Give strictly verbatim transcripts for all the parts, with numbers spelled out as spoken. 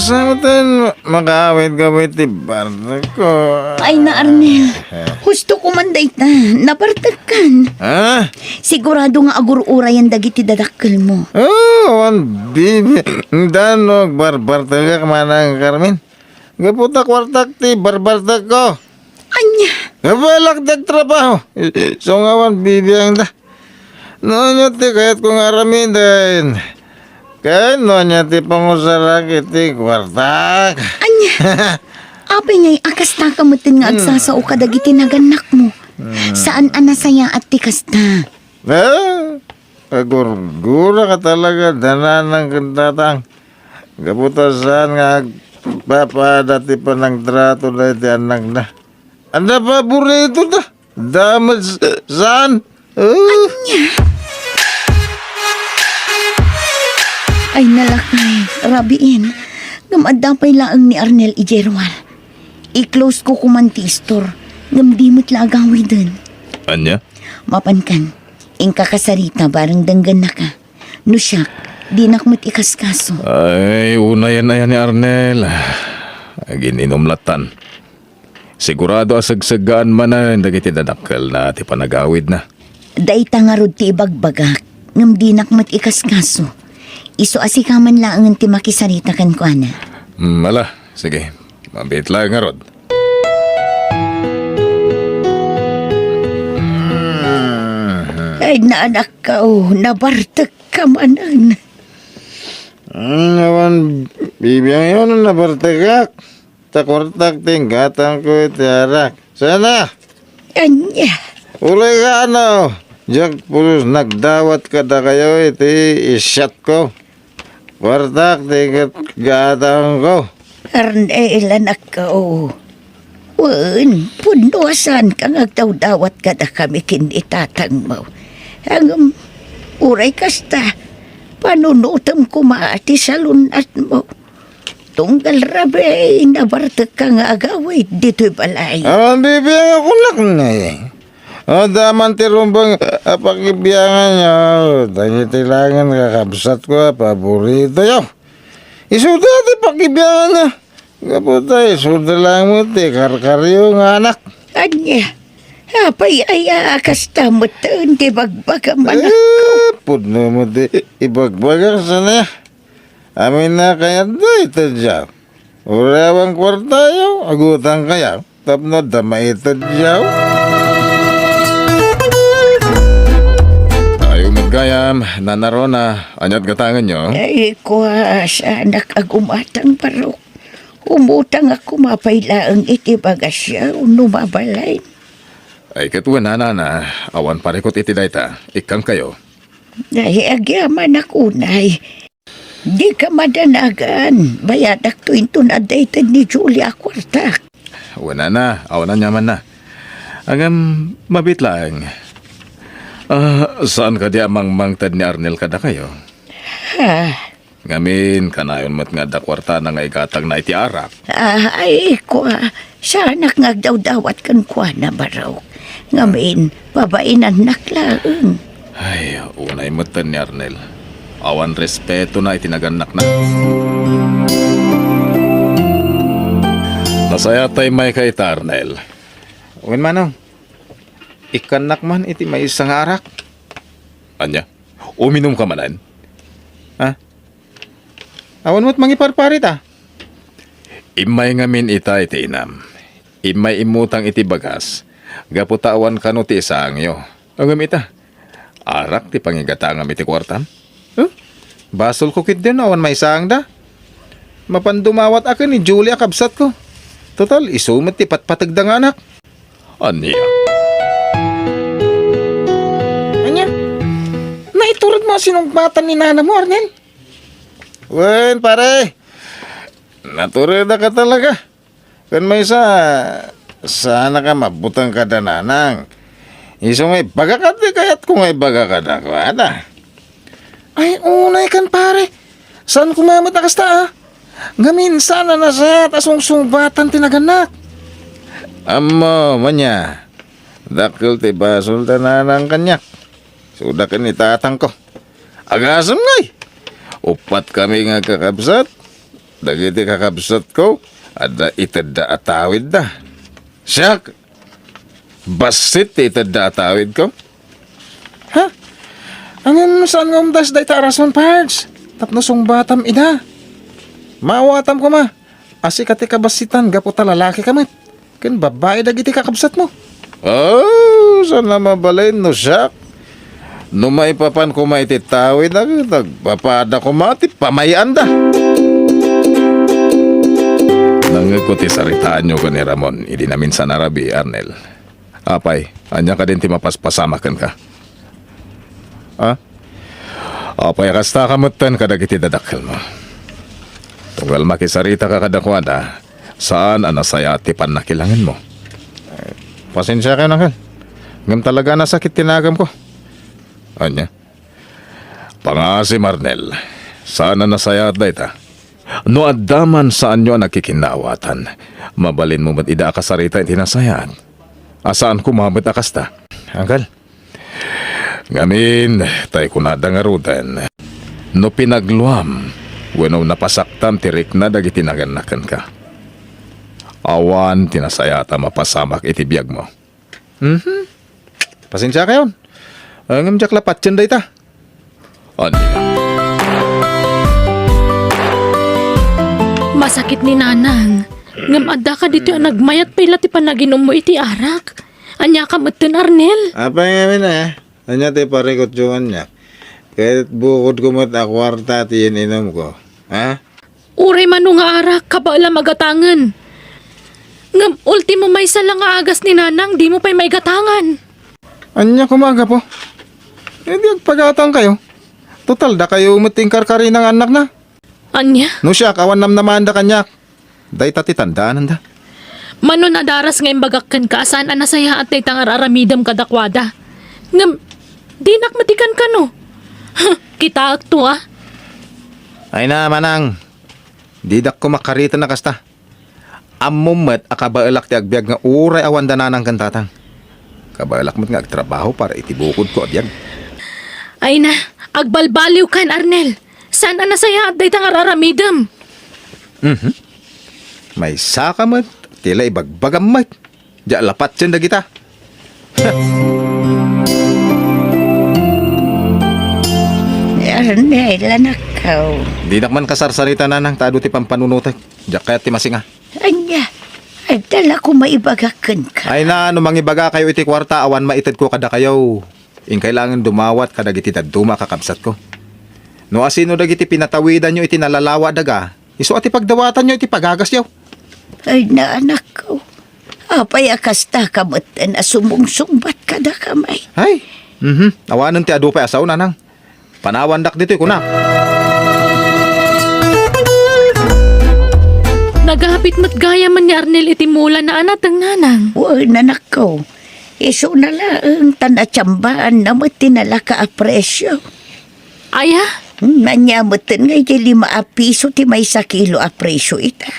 Sa maten, makaawid-awid ti bartekko. Ay na, Arnel. Husto ko man dayta. Nabartekkan. Ha? Sigurado nga agur-urayan dagiti dadakkelmo. Oh, wan bibi. Dano, barbartekak manang Carmen. Gapu ta kuartak ti barbartekko. Ania? Nabalak ti agtrabaho. Isu nga wan bibiangda. No ania ti kayatko nga aramiden? Ken no ania ti pangusarak iti kuartak? Ania? Apay ngay a kasta ka metten nga agsasao kadagiti nagannakmo? Saan a nasayaat ti kasta? Ah, agurgura ka talaga, dananang ken tatang. Gapu ta saan nga agpapaada ti panagtrato daydi annakna. Anda paborito da? Damet s-, saan? Ah. Ay, nalakay, rabiin. Ngem adda pay laeng ni Arnel idiay ruar. I-close ko kuman ti istor, ngem di met la agawiden. Ania? Mapankan, inka kasarita bareng denggennaka. No siak, dinak met ikaskaso. Ay, unayen aya ni Arnel. Agin-inom lattan. Sigurado a segseggaan manen dagiti dadakkelna ti panagawidna. Dayta ngarud ti ibagbagak, ngem dinak met ikaskaso. Isu a sika man laengen ti makisarita kenkuana. Hmm, ala, sige. Mabiit laeng ngarud. Ay, naanakko, nabartekka manen. Hmm, awan bibiangyo no nabartekak. Ta kuartak ti inggatangko iti arak. Sana? Ania? Uray ka, ano? Diak pulos nagdawat kadakayo iti isyatko. Kuartak ti inggatangko. Arnel, anakko. Wen, pudno a saanka nga agdawdawat kadakami ken ni tatangmo. Ngem, uray kasta, panunotem koma ti salunnatmo. Tunggal rabii, nabartekka nga agawid ditoy balay. Awan bibiangak, kunak, nay. Adda man ti rumbeng a pakibianganyo, dagiti laeng kakabsatko a paboritoyo. Isuda ti pakibianganna. Gapu ta isuda laeng met ti karkaryo nga anak. Ania? Apay aya a kasta metten ti bagbagam, anakko? Eh, pudno met ti ibagbagak, sana. Amin a kayatda itedyo. Uray awan kuartayo, agutangkayo tapno adda maitedyo. Ayo met gayam, Nana Rona, ania't gatangenyo? Ay, kua, saanak a gumatang, barok. Umutangak koma pay laeng iti bagasyo no mabalin. Ay, ket wen, Nana, awan parikut iti dayta. Ikkankayo. Ay, agyamanak unay. Dika madanagan, bayadakto inton adda ited ni Julia a kuartak. Wen, Nana, awan aniamanna. Ngem, mabiit laeng. Ah, saan kadi a mangmangted ni Arnel kadakayo? Ha? Ngamin, kanayon met nga adda kuartana nga igatangna iti arak. Ah, ay, kua, saanak nga agdawdawat kenkuana, barok. Ngamin, pabainannak laeng. Ay, unay metten ni Arnel. Awan respetona iti nagannakna. Nasayaat ta immayka ita, Arnel. Wen, manong, ikkannak man iti maysa nga arak. Ania? Uminumka manen? Ha? Awan met mangiparpar ita. Immay ngamin ita iti inam. Immay immutang iti bagas, gapu ta awan kano ti isaangyo. Ngem ita, arak ti pangigatangam iti kuartam. Huh? Basolko ketdin no awan maisaangda. Mapan dumawat a ken ni Julie a kabsatko. Total, isu met ti patpategda nga anak. Ania? Ania? Naituredmo a sinungbatan ni nanamo, Arnel? Wen, pare. Naturedaka talaga. Ken maysa, saanaka mabuteng kada nanang. Isu nga ibagak ti kayatko nga ibaga kadakuada. Ay, unay kan, pare. Saan koma met a kasta, a? Ngamin, saan a nasayaat a sungsungbatan ti nagannak? Ammom, ania? Dakkel ti basolda nanang kaniak. Isuda ken ni tatangko. Agasem ngay! Uppat kami nga agkakabsat. Dagiti kakabsatko, adda itedda a tawidda. Siak, bassit ti itedda a tawidko. Ha? Ngem saan nga umdas dayta a rason, Pards? Tapno sungbatam ida. Maawatam koma a sika ti kabassitan gapu ta lalakika met ken babbai dagiti kakabsatmo. Oh, saan a mabalin no siak? No maipapan koma iti tawid, ag-, nagpapada koma ti pamay-anda. Nangngegko ti saritaanyo ken ni Ramon idi naminsan a rabii, Arnel. Apay, ania kadin ti mapaspasamak kenka? Ha? Apay a kastaka metten kadagiti dadakkelmo? Tunggal makisaritaka kadakuada, saan a nasayaat ti pannakilangenmo. Eh, pasensiakayon, Angkel. Ngem talaga a nasakit ti nagamko. Ania? Pangaasim, Arnel. Saan a nasayaat dayta. No adda man saanyo a nagkikinnaawatan, mabalinmo met ida a kasarita iti nasayaat. A saan koma met a kasta. Angkel, ngamin, tay kunada ngaruden, no pinagluam wenno napasaktam ti rikna dagiti nagannak kenka, awan ti nasayaat a mapasamak iti biagmo. Mhm. Pasensiakayon. Ngem diak la patien dayta. Ania? Masakit ni Nanang. Ngem adda kaditoy a nagmayat pay la ti panaginummo iti arak. Ania ka metten, Arnel? Apay ngamin a? Ania ti parikutyo kaniak? Ket bukodko met a kuarta ti in-inumko. Ha? Uray mano nga arak, kabaelam a gatangen. Ngem ultimo maysa la nga agas ni Nanang, dimo pay maigatangan. Ania koma a gapu? Eh, di agpagatangkayo. Total, dakayo met ti inkarkarina nga annakna. Ania? No siak, awan namnamaanda kaniak. Dayta ti tandaananda. Mano a daras nga imbagak kenka a saan a nasayaat dayta nga ar-aramidem kadakuada. Ngem, dinak met ikankano. Huh, kitaekto a. Ay na, manang. Didak koma kariten a kasta. Ammom met a kabaelak ti agbiag nga uray awanda nanang ken tatang. Kabaelak met nga agtrabaho para iti bukodko a biag. Ay na, agbalbaliwkan, Arnel. Saan a nasayaat dayta nga ar-aramidem? Mhm. Maysaka met ti la ibagbagam met. Diak la patien dagita. Arnel, anakko. Dinak man kasarsarita, nanang, ta adu ti pampanunotek. Diak kayat ti masinga. Ania? Adda la koma ibagak kenka. Ay na, no mangibagakayo iti kuarta, awan maitedko kadakayo. Inkay laengen dumawat kadagiti dadduma a kakabsatko. No asino dagiti pinatawidanyo iti nalalawa a daga, isu a ti pagdawatanyo iti pagagasyo. Ay na, anakko. Apay a kastaka metten a sumungsungbat kadakami? Ay, mhm. Awanen ti adu pay a sao, nanang. Panawandak ditoy, kunak. Nagapit met gayam ni Arnel iti mulana a nateng, nanang. Wen, anakko. Isuna laeng ta natsambaan na met ti nalaka a presio. Aya? Hmm, ania metten nga idiay lima a piso ti maysa kilo a presio ita.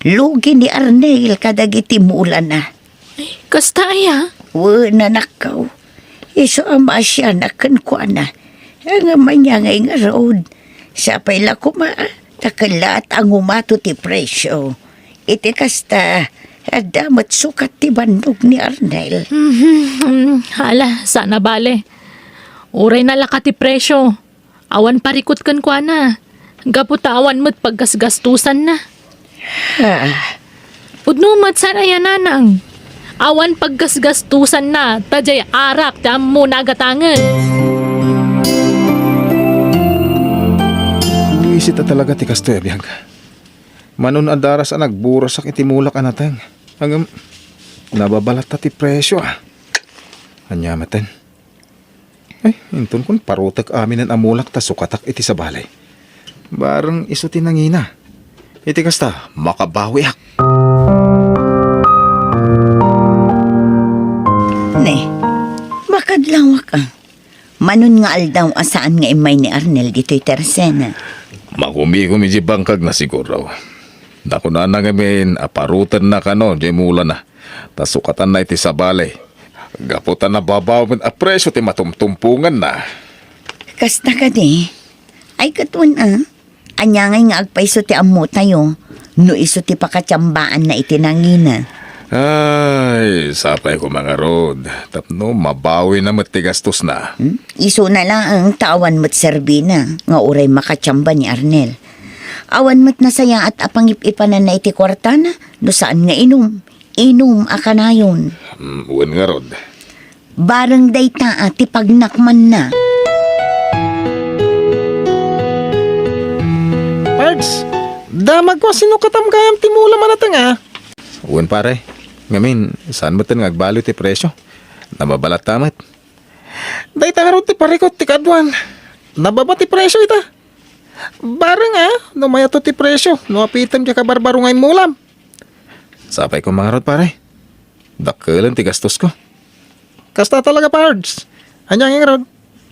Lugi ni Arnel kadagiti mulana. Ay, kasta aya? Wen, anakko. Isu a maasianak kenkuana. Ngem ania ngay ngarud? Sapay la koma, ta kellaat a ngumato ti presio. Iti kasta, adda met sukat ti bannog ni Arnel. Mhm, mm, hala, saan a bale. Uray nalaka ti presio. Awan parikut kenkuana. Gapu ta awan met paggasgastusanna. Ha? Pudno met saan aya, nanang. Awan paggasgastusanna, ta diay arak ti ammona a gatangen. Buisit a talaga ti kastoy a biag. Mano a daras a nagburasak iti mulak a nateng. Ngem, nababalatta ti presio, a. Ania metten? Ay, intonkon parutek aminen a mulak ta sukatak iti sabali. Bareng isu ti nangina. Iti kasta, makabawiak. Ne, makadlawak a. Mano nga aldaw a saan nga immay ni Arnel ditoy tersena? Makumikom idiay bangkagna siguro. Nakunana ngamin a parutenna kano diay mulana. Ta sukatanna iti sabali. Gapu ta nababaw met a presio ti matumtumponganna. Kasta kadi? Ay, ket wen a. Ania ngay nga agpayso ti ammotayo no isu ti pakatiambaanna iti nangina? Ay, sapay koma ngarud, tapno mabawina met ti gastosna. Hmm? Isuna laeng ta awan met serbina nga uray makatiamba ni Arnel. Awan met nasayaat a pangip-ipananna iti kuartana no saan nga inum. Inum a kanayon. Hmm, wen ngarud. Bareng dayta a ti pagnakmanna. Pards, damagko a sinukatam gayam ti mula manateng a. Wen, pare. Ngamin, saan metten nga agbaliw ti presyo? Nababalatta met. Dayta ngarud ti parikut ti kaduan. Nababa ti presyo ita. Bareng a, no mayato ti presyo, no apitem ti kabarbaro nga immulam. Sapay koma ngarud, pare. Dakkelen ti gastosko. Kasta talaga, Pards. Ania ngay ngarud?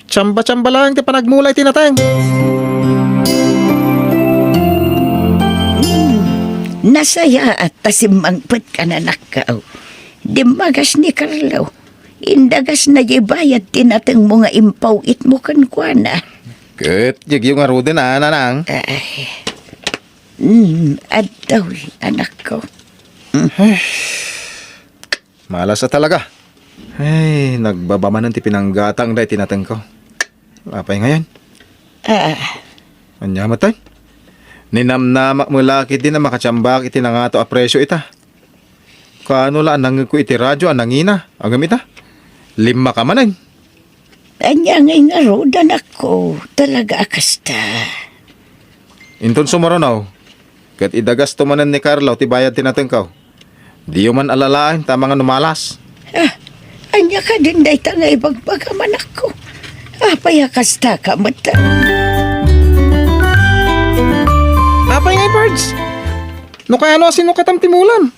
Tiamba-tiamba laeng ti panagmula iti nateng. Hmm, nasayaat ta simmangpetka, anakko. Dimmagas ni Carlo. Indagasna diay bayad ti natengmo nga impaw-itmo kenkuana. Ket yegyo ngaruden a, nanang. Ay. Hmm, addaw, anakko. Hmm. Ay. Malas a talaga. Ay, nagbaba manen ti pinanggatang dayta natengko. Apay ngayon? Ah. Ania metten? Ninamnamak met la ketdi a makatiambak iti nangato a presyo ita. Kaano la a nangngegko iti radio a nangina, ngem ita, limmaka manen. Ania ngay ngarud, anakko, talaga a kasta. Inton sumuruno, ket idagasto manen ni Carlo ti bayad ti natengko. Diyo man alalaen ta amangan no malas. Ah, ania kadin dayta nga ibagbagam, anakko? Apay a kastaka met? Apay ngay, Pards? No kayano a sinukatam ti mulam?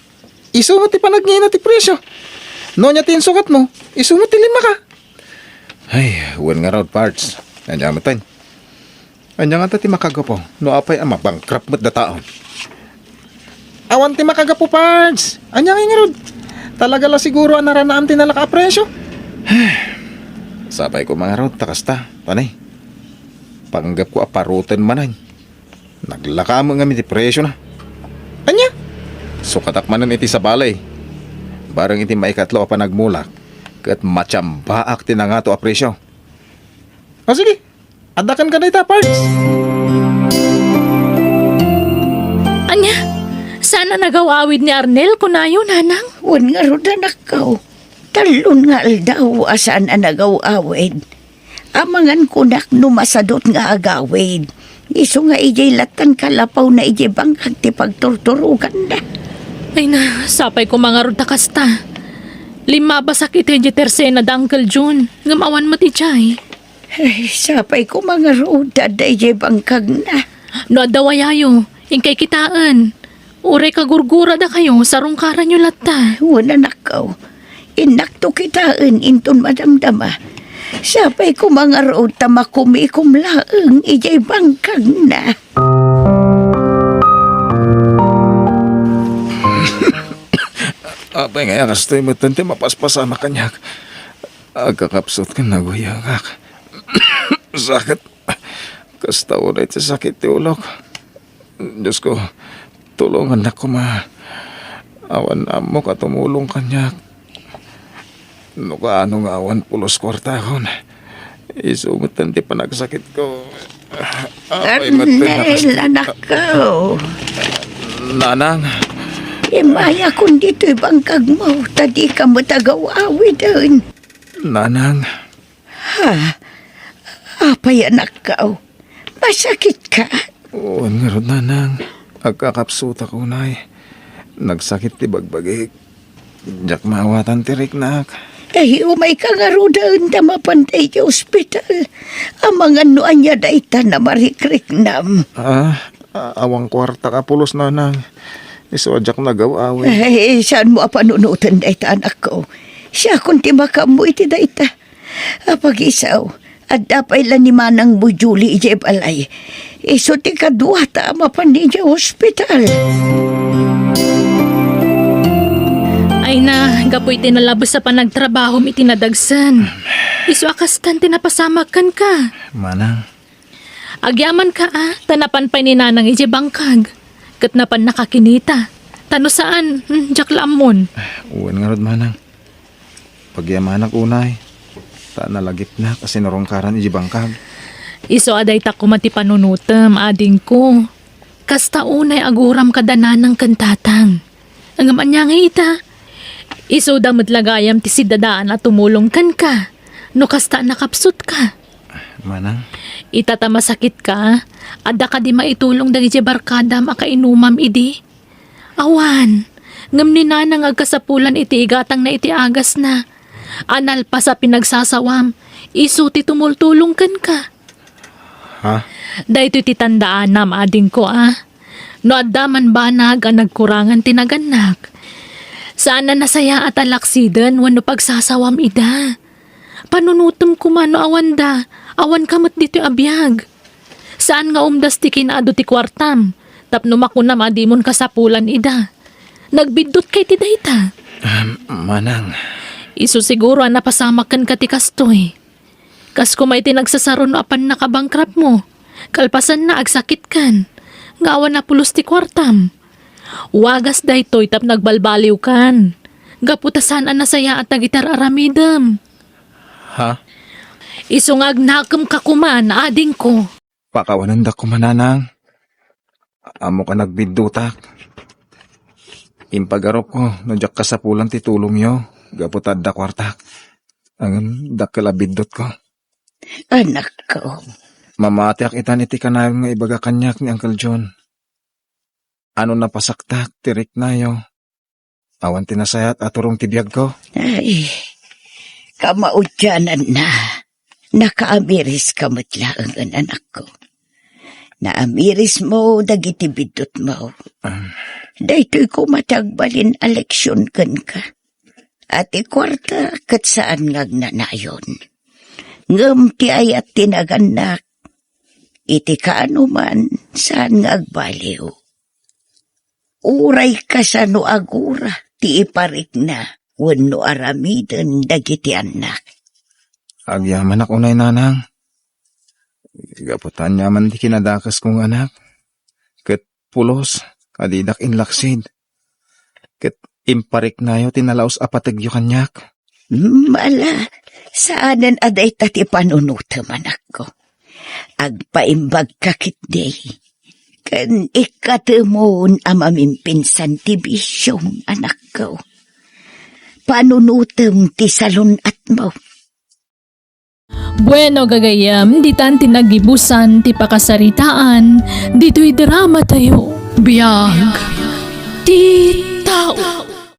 Isu met ti panagngina ti presyo. No ania ti insukatmo, isu met ti limmaka. Ay, wen ngarud, Pards. Ania metten? Ania ngata ti makagapu no apay a mabankrupt met dataon? Awan ti makagapu, Pards. Ania ngay ngarud? Talaga la siguro a naranaam ti nalaka a presyo. Sapay koma ngarud ta kasta, pane. Panggepko a paruten manen. Naglaka met ngamin ti presyona. Ania? Sukatak manen iti sabali. Bareng iti maikatlo a panagmulak, ket matiambaak ti nangato a presyo. O sige, adda kenka dayta, Pards. Ania? Saan a nagaw-awid ni Arnel, kunayo, nanang? Wen ngarud, anakko. Tallon nga aldaw a saan a nagaw-awid. Amangan kunak no masadut nga agawid. Isu nga idiay lattan kalapawna idiay bangkag ti pagturturoganna. Ay na, sapay koma ngarud ta kasta. Limmabasak iti idiay tersena da Uncle Jun, ngem awan met idiay. Ay, sapay koma ngarud ta adda idiay bangkagna. No adda wayayo, inkay kitaen. Uray kagurguradakayo, sarungkaranyo latta. Wen, anakko. Innakto kitaen inton madamdama. Sapay koma ngarud ta makumikom laeng idiay bangkagna. Apay ngay a kastoy metten ti mapaspasamak kaniak? Agkakapsut ken naguyengak. Sakit. Kasta unay ti sakit ti ulok. Diosko, tulongannak koma. Awan ammok a tumulong kaniak. No kaano nga awan pulos kuartakon, isu metten ti panagsakitko. Apay metten a kas- Arnel, anakko. Nanang. Immayakon ditoy bangkagmo, ta dika met agaw-awiden. Nanang. Ha? Apay, anakko? Masakitka? Wen ngarud, nanang. Agkakapsutak unay. Nagsakit ti bagbagik. Diak maawatan ti riknak. Ay, umayka ngaruden ta mapan daydiay ospital. Amangan no ania dayta a marikriknam. Ah, a-, awan kuartak a pulos, nanang. Isu a diak nagaw-awid. Ay, saanmo a panunoten dayta, anakko. Siakon ti makaammo iti dayta. Apagisaw, adda pay la ni manangmo Julie idiay balay. Isu ti kaduata a mapan idiay ospital. Ay na, gapu iti nalabes a panagtrabahom iti nadagsen. Isu a kastan ti napasamak kenka. Manang. Agyamanka a, ta napan pay ni Nanang idiay bangkag. Ket napan nakakinita. Ta no saan, hmm, diak la ammon. Wen ngarud, Manang. Pagyamanak unay. Ta nalagipnak a sinurungkaran idiay bangkag. Isu a dayta koma ti panunotem, adingko. Kasta unay aguram kada Nanang ken Tatang. Ngem ania nga ita? Isuda met la gayam ti siddaan a tumulong kenka. No kasta a nakapsutka. Manang? Ita ta masakitka, adda kadi maitulong dagiti barkadam a kainumam idi? Awan, ngem ni Nanang agkasapulan iti igatangna iti agasna. A nalpas a pinagsasawam, isu ti tumultulong kenka. Ha? Daytoy ti tandaanam, adingko, a. No adda man banag a nagkurangan ti nagannak, saan a nasayaat a laksiden wenno pagsasawam ida. Panunotem koma no awanda, awanka met ditoy a biag. Saan nga umdas ti kinaadu ti kuartam, tapno makunam a dimon kasapulan ida. Nagbiddut kay ti dayta? Ahem, Manang. Isu siguro a napasamak kenka ti kastoy. Kas koma iti nagsasaro no apan nakabangkrapmo, kalpasanna agsakitkan, nga awan a pulos ti kuartam. Wagas daytoy tapno agbalbaliwkan. Gapu ta saan a nasayaat dagiti ar-aramidem. Ha? Isu nga agnakemka koman, adingko. Pakawanendak koma, Nanang. Ammok a nagbiddutak. Impagarupko no diak kasapulan ti tulongyo gapu ta adda kuartak. Ngem dakkel a biddutko. Anakko. Mamatiak itan iti kanayon nga ibaga kaniak ni Uncle John. Ano napasaktak ti riknayo? Awan ti nasayaat a turong ti biagko. Ay, kamaudiananna. Nakaamiriska met laengen, anakko. Naamirismo dagiti biddutmo. Am. Daytoy koma ti agbalin a leksion kenka. A ti kuarta ket saan nga agnanayon. Ngem ti ayat ti nagannak, iti kaanoman, saan nga agbaliw. Uray kasano agura ti iparikna wenno aramiden dagiti annak. Agyamanak unay, Nanang. Gapu ta aniaman ti kinadakesko nga anak, ket pulos a didak inlaksid. Ket impariknayo ti nalaus a pategyo kaniak. Mala, saanen a dayta ti panunotem, anakko. Agpaimbagka ketdi. Ken ikkatemon a mamimpinsan ti bisiom, anakko. Panunotem ti salun-atmo. Bueno, gagayyem, ditan ti naggibusan ti pakasaritaan ditoy drama tayo. Biag ti tao.